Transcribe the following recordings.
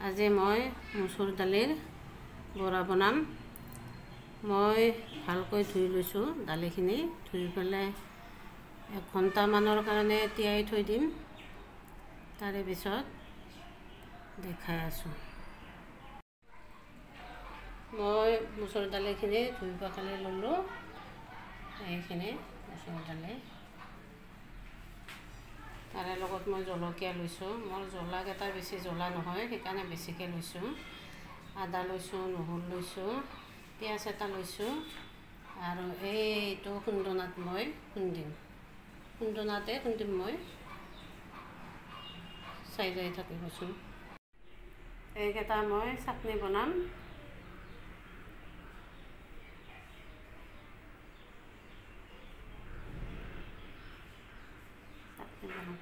আজি মই মচুৰ দালিৰ বৰা বনাম। মই ভালকৈ ধুই লৈছোঁ দালিখিনি, ধুই পেলাই 1 ঘণ্টামানৰ কাৰণে তিয়াই থৈ দিম। তাৰে পিছত দেখাই আছোঁ। মই মচুৰ দালিখিনি ধুই পখালি ল'লোঁ। এইখিনি মচুৰ দালি, তাৰে লগত মই জলকীয়া লৈছোঁ। মোৰ জ্বলাকেইটা বেছি জ্বলা নহয়, সেইকাৰণে বেছিকৈ লৈছোঁ। আদা লৈছোঁ, নহৰু লৈছোঁ, পিঁয়াজ এটা লৈছোঁ। আৰু এইটো খুন্দনাত মই খুন্দিম, খুন্দনাতে খুন্দিম মই। চাই যাই থাকিবচোন। এইকেইটা মই চাটনি বনাম। চাটনি বনাম।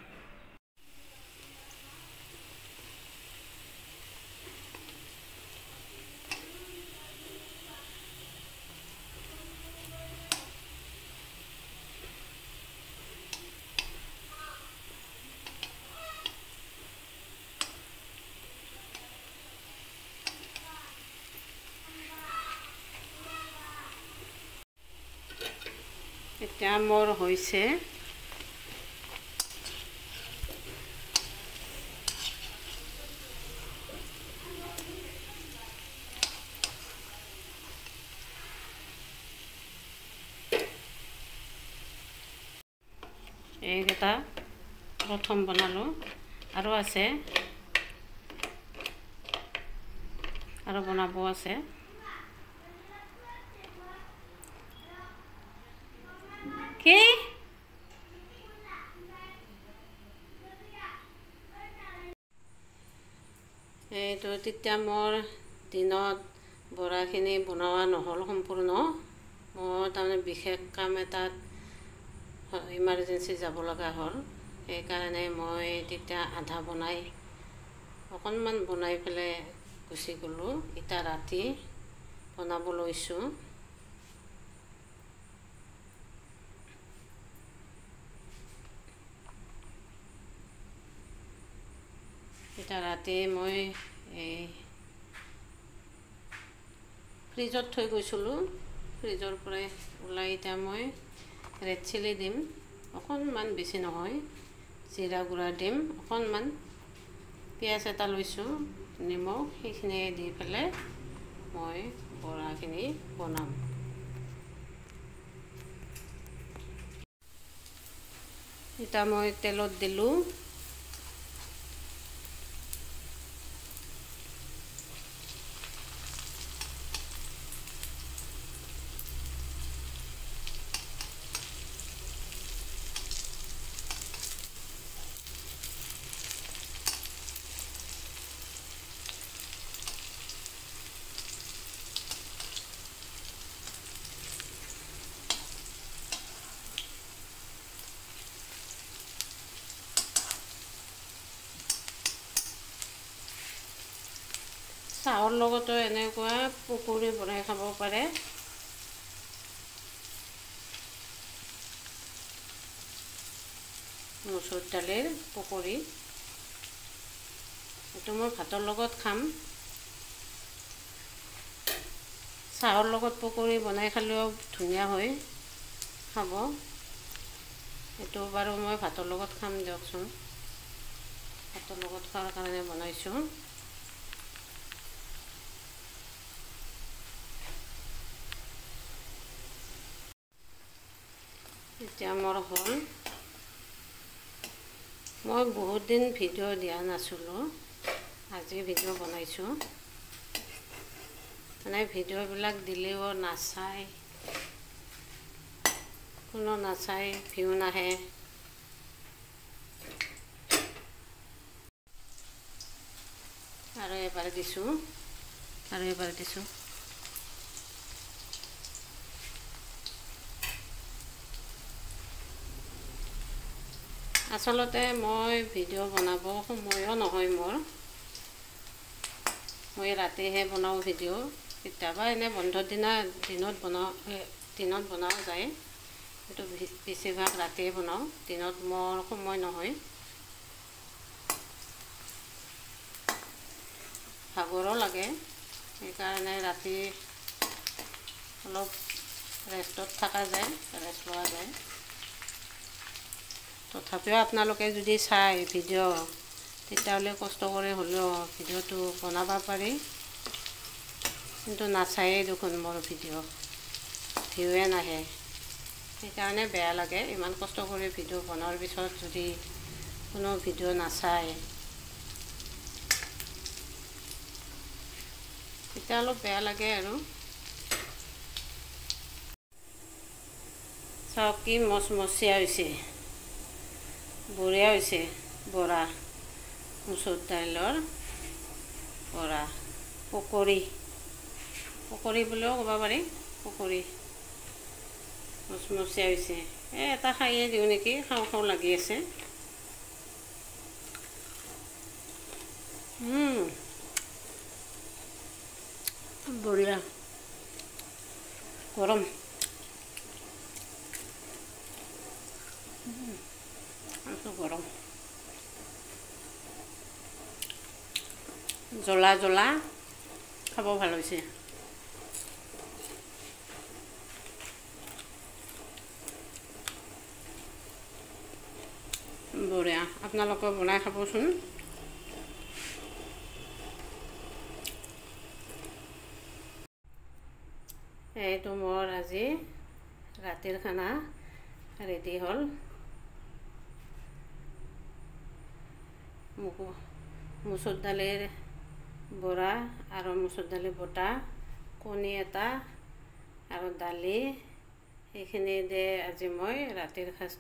এতিয়া মোৰ হৈছে। এইকেইটা প্ৰথম বনালোঁ, আৰু আছে, আৰু বনাব আছে। কি এইটো তেতিয়া মোৰ দিনত বৰাখিনি বনোৱা নহ'ল সম্পূৰ্ণ। মোৰ তাৰমানে বিশেষ কাম এটাত ইমাৰ্জেঞ্চি যাব লগা হ'ল, সেইকাৰণে মই তেতিয়া আধা বনাই অকণমান বনাই পেলাই গুচি গ'লোঁ। এতিয়া ৰাতি বনাব লৈছোঁ। এতিয়া ৰাতি মই এই ফ্ৰিজত থৈ গৈছিলোঁ, ফ্ৰিজৰ পৰাই ওলাই এতিয়া মই ৰেড চিলি দিম অকণমান, বেছি নহয়। জিৰা গুড়া দিম অকণমান, পিঁয়াজ এটা লৈছোঁ, নিমখ, সেইখিনি দি পেলাই মই বৰাখিনি বনাম। এতিয়া মই তেলত দিলোঁ। চাহৰ লগতো এনেকুৱা পকৰি বনাই খাব পাৰে। মচুৰ দালিৰ পকৰি এইটো মই ভাতৰ লগত খাম। চাহৰ লগত পকৰি বনাই খালেও ধুনীয়া হয় খাব। এইটো বাৰু মই ভাতৰ লগত খাম দিয়কচোন, ভাতৰ লগত খোৱাৰ কাৰণে বনাইছোঁ। এতিয়া মোৰ হ'ল। মই বহুত দিন ভিডিঅ' দিয়া নাছিলোঁ, আজি ভিডিঅ' বনাইছোঁ। মানে ভিডিঅ'বিলাক দিলেও নাচায়, কোনো নাচায়, ভিউ নাহে। আৰু এবাৰ দিছোঁ, আৰু এবাৰ দিছোঁ। আচলতে মই ভিডিঅ' বনাব সময়ো নহয় মোৰ, মই ৰাতিহে বনাওঁ ভিডিঅ'। কেতিয়াবা এনে বন্ধৰ দিনা দিনত বনাওঁ, দিনত বনোৱা যায়, কিন্তু বেছিভাগ ৰাতিয়ে বনাওঁ, দিনত মোৰ সময় নহয়। ভাগৰো লাগে, সেইকাৰণে ৰাতি অলপ ৰেষ্টত থকা যায়, ৰেষ্ট লোৱা যায়। তথাপিও আপোনালোকে যদি চাই ভিডিঅ' তেতিয়াহ'লে কষ্ট কৰি হ'লেও ভিডিঅ'টো বনাব পাৰি, কিন্তু নাচায়েই দেখোন মোৰ ভিডিঅ', ভিউৱে নাহে, সেইকাৰণে বেয়া লাগে। ইমান কষ্ট কৰি ভিডিঅ' বনোৱাৰ পিছত যদি কোনো ভিডিঅ' নাচায় তেতিয়া অলপ বেয়া লাগে আৰু। চাওক কি মচমচীয়া হৈছে, বঢ়িয়া হৈছে বৰা, মচুৰ দাইলৰ বৰা, পকৰি, পকৰি বুলিও ক'ব পাৰি, পকৰি মচমচীয়া হৈছে। এই এটা খায়ে দিওঁ নেকি, খাওঁ খাওঁ লাগি আছে। বঢ়িয়া, গৰম। গৰম, জ্বলা জ্বলা, খাব ভাল হৈছে। বঢ়িয়া, আপোনালোকে বনাই খাবচোন। এইটো মোৰ আজি ৰাতিৰ খানা ৰেডি হ'ল। মচুৰ দালিৰ বৰা আৰু মচুৰ দালি বটা, কণী এটা আৰু দালি, সেইখিনি দি আজি মই ৰাতিৰ সাজ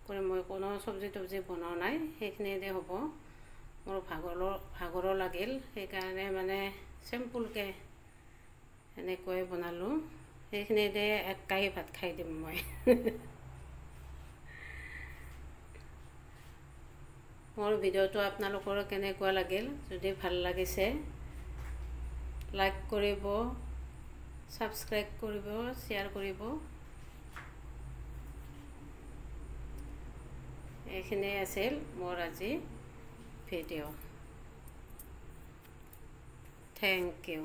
কৰি, মই কোনো চব্জি তব্জি বনোৱা নাই, সেইখিনি দি হ'ব। মোৰ ভাগৰো লাগিল, সেইকাৰণে মানে চিম্পুলকৈ এনেকৈ বনালোঁ। সেইখিনি দি এক কাঁহী ভাত খাই দিম মই। মোৰ ভিডিঅ'টো আপোনালোকৰ কেনেকুৱা লাগিল? যদি ভাল লাগিছে লাইক কৰিব, ছাবস্ক্ৰাইব কৰিব, শ্বেয়াৰ কৰিব। এইখিনিয়ে আছিল মোৰ আজি ভিডিঅ'। Thank you.